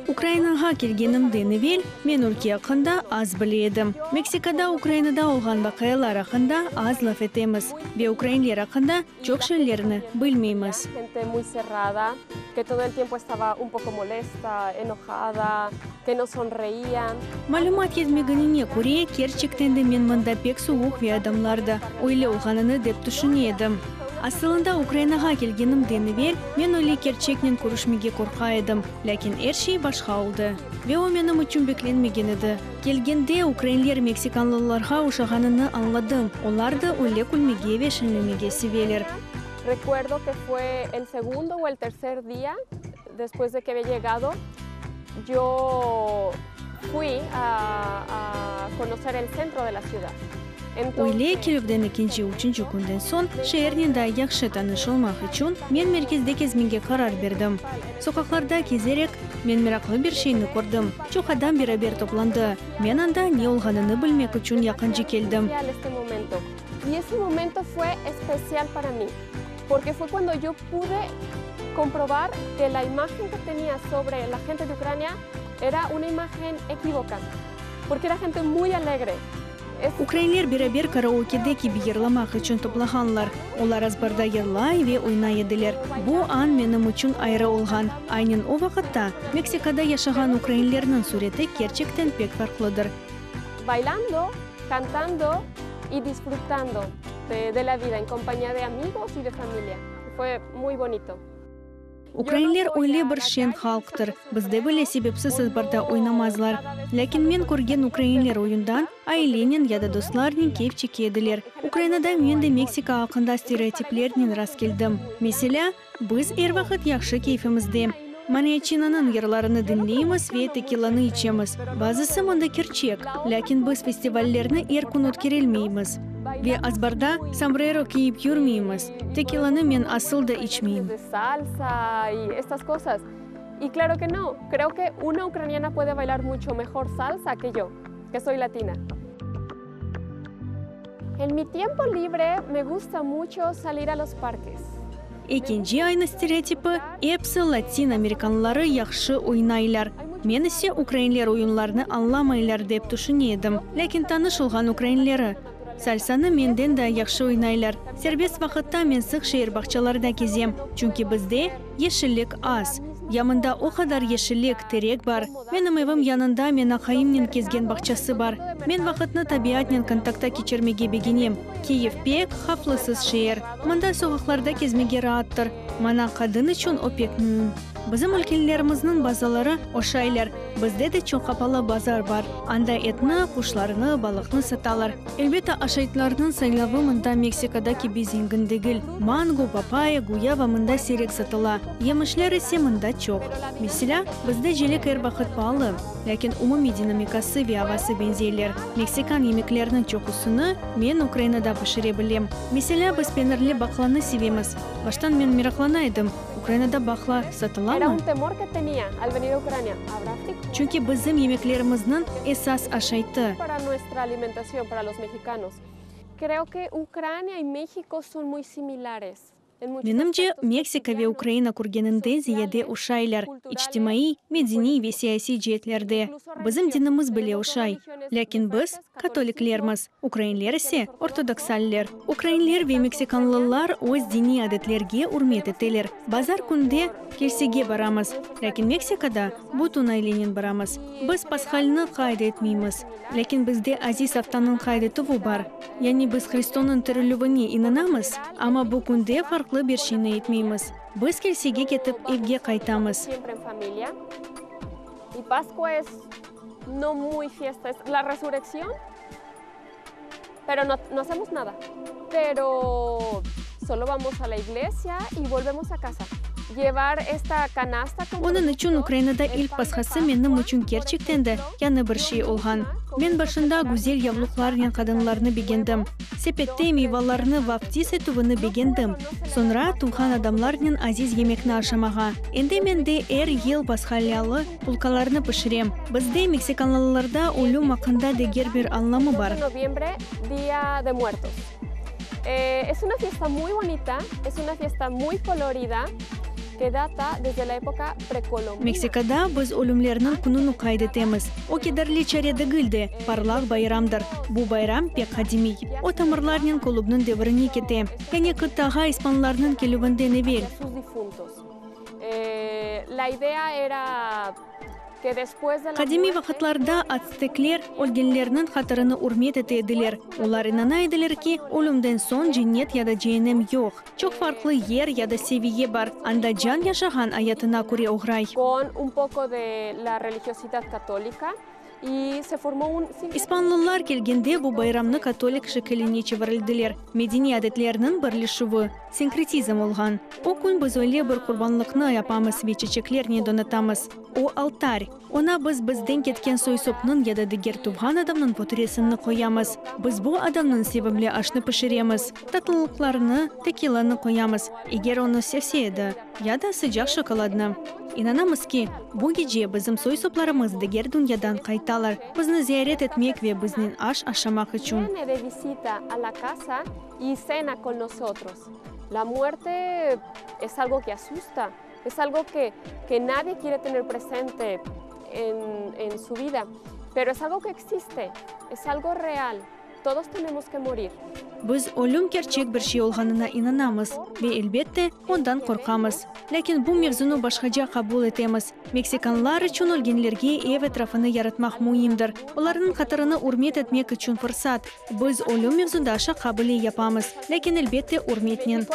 Ukrainağa kelgenimden evel, men ülke aqqında az bile edim. Meksikada Ukrainada olğan vaqialar aqqında az laf etemiz ve ukrainler aqqında çoq şeylerni bilmeymiz. Malümat yetmegenine köre, kerçekten de men mında pek suvuq ve adamlar da öyle olğanını dep tüşüne edim. Asılında Ukrainağa kelgenimden evel, men öyle kerçeknen körüşmege qorqa edim, lâkin er şey başqa oldı. Ve o menim içün beklenmegen edi. Kelgende, ukrainler meksikanlılarğa oşağanını añladım, olar da öyle külmege ve şeñlemege seveler. Recuerdo que fue el segundo o el tercer día después de que había llegado, yo fui a a conocer el centro de la ciudad. Öyle kelüvden ekinci, üçünci künden soñ, şeernen daa yahşı tanış olmaq içün, men merkezde kezmege qarar berdim. Soqaqlarda kezerek, men meraqlı bir şeyni kördim, çoq adam beraber toplandı. Men anda ne olğanını bilmek içün yaqınca keldim. Y ese momento fue especial para mí, porque fue cuando yo pude comprobar que la imagen que tenía sobre la gente de Ucrania era una imagen equívoca, porque era gente muy alegre. Ukrainler beraber karaokede kibi yırlamaq içün toplağanlar. Olar azbarda yırlay ve oynay ediler. Bu an menim içün ayrı olğan. Aynen o vaqıtta Meksikada yaşağan ukrainlerniñ süreti kerçekten pek farqlıdır. Bailando, cantando y disfrutando de la vida en compañía de amigos y de familia. Fue muy bonito. Ukrainler öyle bir şeñ halqtır, bizde bile sebepsiz azbarda oynamazlar. Lâkin men körgen ukrainler oyundan ailenen ya da dostlarnen keyf çeke ediler. Ukrainada men de Meksika aqqında stereotiplernen rastkeldim. Meselâ, biz er vaqıt yahşı keyfimizde, mariachinanıñ yırlarını diñleymiz ve tekilanı içemiz. Bazısı mında kerçek, lâkin biz festivallerni er kün ötkerelmeymiz. Ve azbarda sombrero kiyip yürmeymiz. Tekilanı men asıl da içmeyim. Ekinci aynı stereotipi, episi latin amerikanlıları yahşı oynaylar, men ise ukrainler oyunlarnı añlamaylar dep tüşüne edim. Lâkin tanış olğan ukrainleri, salsanı menden daa yahşı oynaylar. Serbest vaqıtta men sıq şeer bağçalarında kezem, çünki bizde yeşillik az. Ya mında o qadar yeşillik, terek bar. Menim evim yanında men aqayımnen kezgen bağçası bar. Men vaqıtnı tabiatnen kontaktta keçirmege begenem. Kiyev pek havflısız şeer. Mında soqaqlarda kezmege raattır. Mana qadın içün o pek müim. Bizim ülkelerimizniñ bazarları oşaylar. Bizde de çoq qapalı bazar bar. Anda etni, quşlarnı, balıqnı satalar. Elbette, aşaytlarnıñ saylavı mında Meksikada kibi zengin degil. Mango, papaya, guyava mında siyrek satıla, yemişler ise mında çoq. Meselâ, bizde jelek er vaqıt paalı, lâkin umumiy dinamikası ve avası beñzeyler. Meksikan yemekleriniñ çoqusını men Ukrainada pişire bilem. Meselâ, biz penirli baqlanı sevemiz. Baştan men meraqlana edim, Ukrainada baqla satılamı? Çünki bizim yemeklerimizniñ esas aşaytı. Menimce, Meksika ve Ukraina körgeninden ziyade oşaylar, içtimaiy, medeniy ve siyasiy ceetlerde. Bizim dinimiz bile oşay. Lâkin biz, katoliklermiz, ukrainler ise, ortodoksaller. Ukrainler ve meksikanlılar öz diniy adetlerge ürmet eteler. Bazar künde kilsege baramız, lâkin Meksikada bütün ailenen baramız. Biz Pashalnı qayd etmeymiz, lâkin bizde Aziz aftanıñ qayd etüvi bar. Yani biz Hristonıñ tirilüvine inanamız, amma bu künde farqlı bir şeyni etmeymiz. Biz kilsege ketip evge qaytamız. Pero no, no hacemos nada. Pero solo vamos a la iglesia y volvemos a casa. Llevar esta canasta con Onıñ içün Ukrainada ilk Pashası menim içün kerçekten de yañı bir şey olğan. Men başında güzel yavluqlarnen qadınlarnı begendim. Sepette meyvalarnı vaftiz etüvini begendim. Soñra tuvğan adamlarnen aziz yemekni aşamağa. Endi men de er yıl pashalyalı Bulkalarnı pişirem. Bizde, meksikanlılarda, ölüm aqqında diger bir añlamı bar. Día de Muertos. Es una fiesta muy bonita, es una fiesta muy colorida. Meksikada biz ölümlerniñ kününi qayd etemiz. O kederli çare degil de, parlaq bayramdır. Bu bayram pek qadimiy. O tamırlarnen Kolubnıñ devirine kete, yani qıtağa ispanlarnıñ kelüvinden evel. Qadimiy vaqıtlarda atstekler ölgenlerniñ hatırını ürmet ete ediler. Olar inana ediler ki, ölümden soñ cennet ya da ceennem yoq. Çoq farqlı yer ya da seviye bar, anda can yaşağan ayatına köre oğray. İspanlılar kelgende bu bayramnı katolik şekiline çevirildiler, medeniy adetlerniñ birleşüvi, sinkretizm olğan. O kün biz öyle bir qurbanlıqnı yapamız ve çeçeklernen donatamız. O altar. Oña biz bizden ketken soy-sopnıñ ya da diger tuvğan adamnıñ fotoresimini qoyamız. Biz bu adamnıñ sevimli aşnı pişiremiz, tatlılıqlarnı, tekilanı qoyamız, eger onı sevse edi, ya da sıcaq şokoladnı. İnanamız ki, bu gece bizim soy-soplarımız diger dünyadan qaytalar, bizni ziyaret etmek ve biznen aş aşamaq içün. Es algo que que nadie quiere tener presente en en su vida, pero es algo que existe, es algo real, todos tenemos que morir. Biz ölüm kerçek bir şey olğanına inanamız ve, elbette, ondan qorqamız. Lâkin bu mevzunı başqaca qabul etemiz. Meksikanlar içün ölgenlerge ev etrafını yaratmaq müimdir, olarnıñ hatırını ürmet etmek içün fırsat. Biz ölüm mevzuda şaqa bile yapamız, lâkin, elbette, ürmetnen.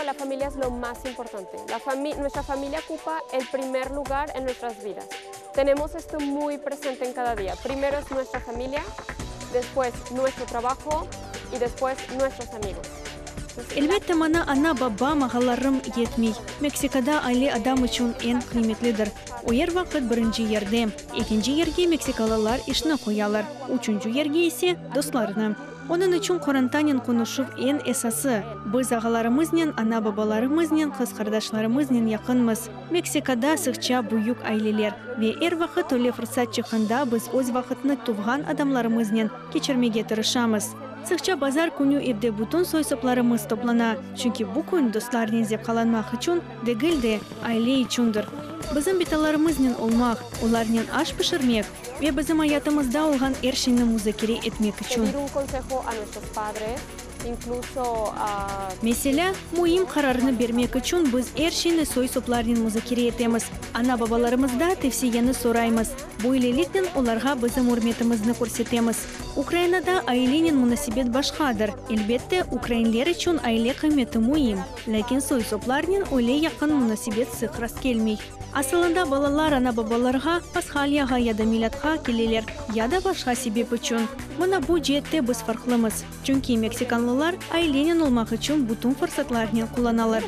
Elbette, maña ana-babam, ağalarım yetmey. Meksikada aile adam içün eñ qıymetlidir. O er vaqıt birinci yerde. Ekinci yerge meksikalılar işni qoyalar, üçünci yerge ise, dostlarnı. Onıñ içün qorantanen qonuşuv eñ esası. Biz ağalarımıznen, ana-babalarımıznen, qız qardaşlarımıznen yaqınmız. Meksikada sıqça büyük aileler. Ve er vaqıt öyle fırsat çıqqanda biz öz vaqıtnı tuvğan adamlarımıznen keçirmege tırışamız. Sıqça bazar künü evde bütün soy-soplarımız toplana, çünki bu kün dostlarnen zevqalanmaq içün degil de, aile içündir. Bizim bitalarımıznen olmaq, olarnen aş pişirmek ve bizim ayatımızda olğan er şeyni muzakere etmek içün. Meselâ, müim qararnı bermek içün biz er şeyni soy-soplarnen muzakere etemiz, ana-babalarımızda tevsiyeni soraymız, böyleliknen olarğa bizim ürmetimizni körsetemiz. Ukrainada ailenen munasebet başqadır. Elbette, ukrainler içün aile qıymeti müim, lâkin soy-soplarnen öyle yaqın munasebet sıq rastkelmey. Asılında balalar ana-babalarğa Pashalyağa ya da Milâtqa keleler, ya da başqa sebep içün. Mına bu ceette biz farqlımız, çünki meksikanlılar ailenen olmaq içün bütün fırsatlarnen qullanalar.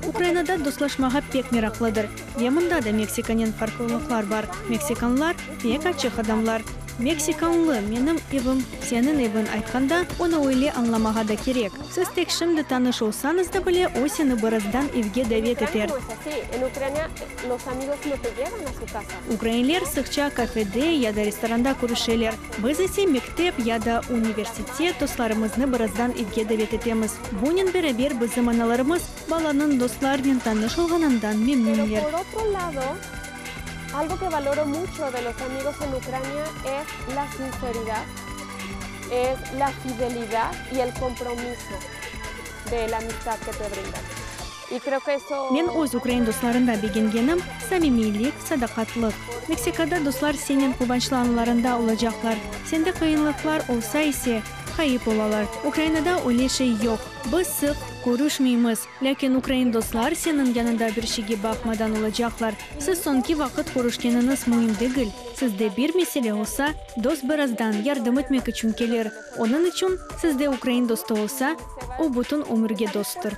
Ukrainada dostlaşmağa pek meraqlıdır. Ve mında da Meksikanen farqlılıqlar bar. Meksikanlar, pek açıq adamlar. Meksikanlı, menim evim, seniñ eviñ aytqanda, onı öyle añlamağa da kerek. Siz tek şimdi tanış olsañız da bile, o seni birazdan evge davet eter. Ukrainler sıqça kafede ya da restoranda körüşeler. Biz ise mektep ya da universitet dostlarımıznı birazdan evge davet etemiz. Bunen beraber bizim analarımız balanıñ dostlarnen tanış olğanından memnünler. Men öz ukrain dostlarında begengenim, samimiylik, sadaqatlıq. Meksikada dostlar senen quvançlı anlarında olacaqlar, sende qıyınlıqlar olsa ise, ğayıp olalar. Ukrainada öyle şey yoq. Biz sıq körüşmeymiz, lâkin ukrain dostlar seniñ yanında bir şeyge baqmadan olacaqlar. Siz soñki vaqıt körüşkeniñiz müim degil, sizde bir mesele olsa, dost birazdan yardım etmek içün kelir. Onıñ içün, sizde ukrain dostu olsa, o bütün ömürge dosttur.